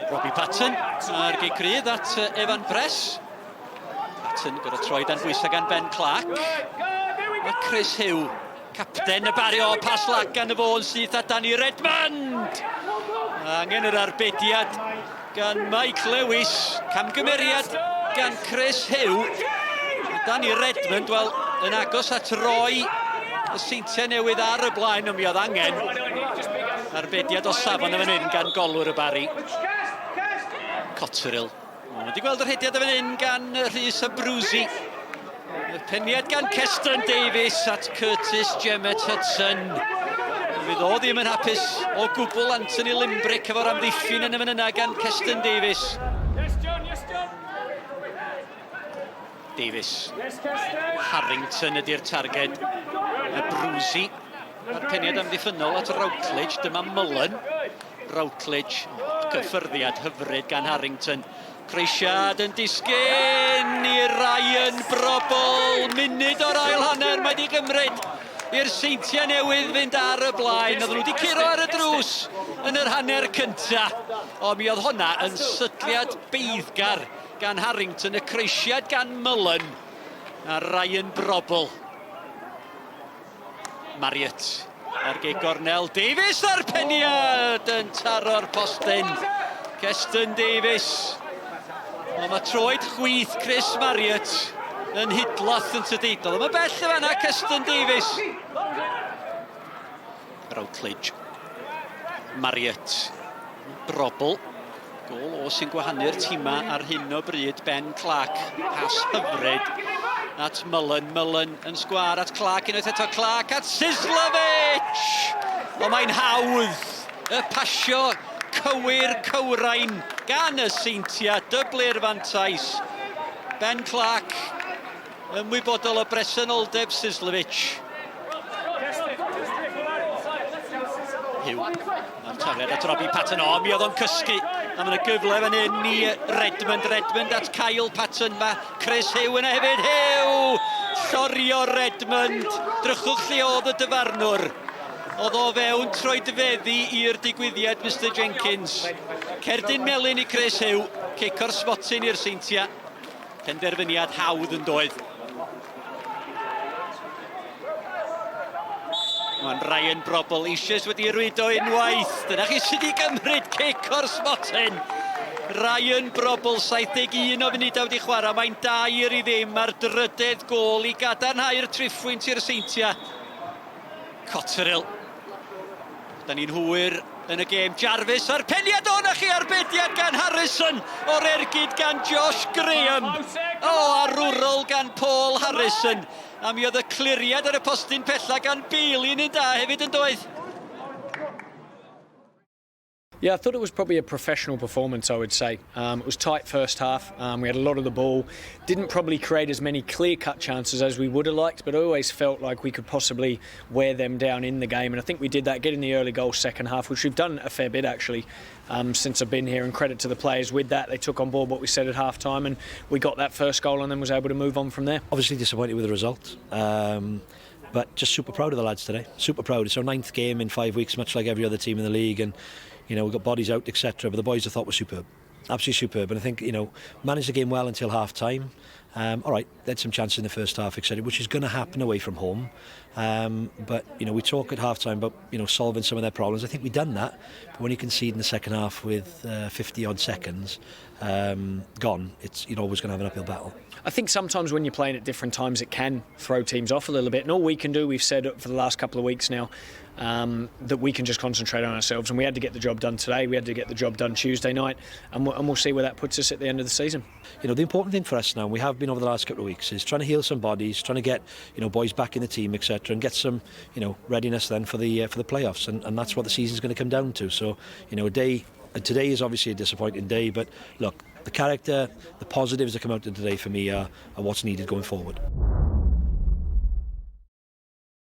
Robbie Patton a'r gic rydd at Evan Press. Patton gyda troi dan bwysau gan Ben Clark. Mae Chris Hugh, capten y Barry, o pas lag gan y fôn syth at Danny Redmond. Angen yr arbediad gan Mike Lewis. Camgymeriad gan Chris Hugh. Danny Redmond, wel, yn agos at roi y Seintiau Newydd ar y blaen, ond mi oedd angen arbediad o safon yn fan hyn gan golwr y Barri. Cotterill. Wedi gweld y rhediad yn fan hyn gan Rhys Abruzzi. Y peniad gan Keston Davies at Curtis Jemmett Hudson. Fydd o ddim yn hapus o gwbl Anthony Limbrick efo'r amddiffyn yn y fan yna gan Keston Davies. Yes, John, yes, John. Davies. Harrington ydy'r targed. Y Brwsi. Mae'r peniad amddiffynnol at Routledge. Dyma Mullen. Routledge. Cyffyrddiad hyfryd gan Harrington. Croesiad yn disgyn i Ryan Brobl. Munud o'r ail hanner mae di gymryd i'r Seintiau Newydd fynd ar y blaen. Oedden nhw wedi curo ar y drws yn yr hanner cynta. O, mi oedd honna yn sydliad beiddgar gan Harrington, y croesiad gan Mullen a Ryan Brobl. Marriott ar gig gornel, Davies a'r peniad yn taro'r postyn. Keston Davies. Wel, mae troed chwith Chris Marriott yn hidloth yn tydi. Doedd o'm yn bell y fanna, Keston Davies. Routledge. Marriott. Brobl. Gôl o sy'n gwahanu'r tîma ar hyn o bryd. Ben Clark. Pas hyfryd at Mullen. Mullen yn sgwar at Clark. Unwaith eto Clark at Sislovic! O mae'n hawdd y pasio cywir cywrain gan y Seintiau. Dyblu'r fantais. Ben Clark Ymwybodol o bresenoldeb Sislovic. Hugh. Mae'r tafliad at Robbie Patton. O, mi oedd o'n cysgu. A mae yna gyfle fan hyn i Redmond. Redmond at Kyle Patton. Mae Chris Hugh yna hefyd. Hugh! Llorio Redmond. Drychwch lle oedd y dyfarnwr. Oedd o fewn troedfeddi i'r digwyddiad, Mr Jenkins. Cerdyn melyn i Chris Hugh. Cic o'r smotyn i'r Seintiau. Penderfyniad hawdd yn doedd. Mae'n Ryan Brobl eisoes wedi rwydo unwaith. Dyna chi sydd wedi gymryd cic o'r smotyn. Ryan Brobl, 71 o funudau wedi chwarae. Mae'n 2-0 ar drydedd gôl i gadarnhau'r triphwynt i'r Seintiau. Cotterill. Da ni'n hwyr yn y gêm. Jarvis a'r peniad o na chi arbediad gan Harrison o'r ergyd gan Josh Graham. O, arwrol gan Paul Harrison. A mi oedd y cliriad ar y postyn pella gan Bailey yn un da hefyd yn doedd. Yeah, I thought it was probably a professional performance, I would say. Um, it was tight first half. Um, we had a lot of the ball. Didn't probably create as many clear-cut chances as we would have liked, but I always felt like we could possibly wear them down in the game. And I think we did that, getting the early goal second half, which we've done a fair bit actually um, since I've been here. And credit to the players with that. They took on board what we said at half-time and we got that first goal and then was able to move on from there. Obviously disappointed with the result. Um, but just super proud of the lads today. Super proud. It's our ninth game in five weeks, much like every other team in the league. And, you know, we've got bodies out, etc. But the boys I thought were superb. Absolutely superb. And I think, you know, managed the game well until half time. Um, all right, they had some chances in the first half, etc., which is going to happen away from home. Um, but, you know, we talk at half time about, you know, solving some of their problems. I think we've done that. But when you concede in the second half with uh, 50 odd seconds um, gone, it's, you're always going to have an uphill battle. I think sometimes when you're playing at different times, it can throw teams off a little bit. And all we can do, we've said for the last couple of weeks now, um, that we can just concentrate on ourselves. And we had to get the job done today. We had to get the job done Tuesday night, and we'll, and we'll see where that puts us at the end of the season. You know, the important thing for us now, and we have been over the last couple of weeks, is trying to heal some bodies, trying to get you know boys back in the team, etc., and get some you know readiness then for the uh, for the playoffs. And, and that's what the season's going to come down to. So you know, a day and today is obviously a disappointing day, but look, the character, the positives that come out of today for me are, are what's needed going forward.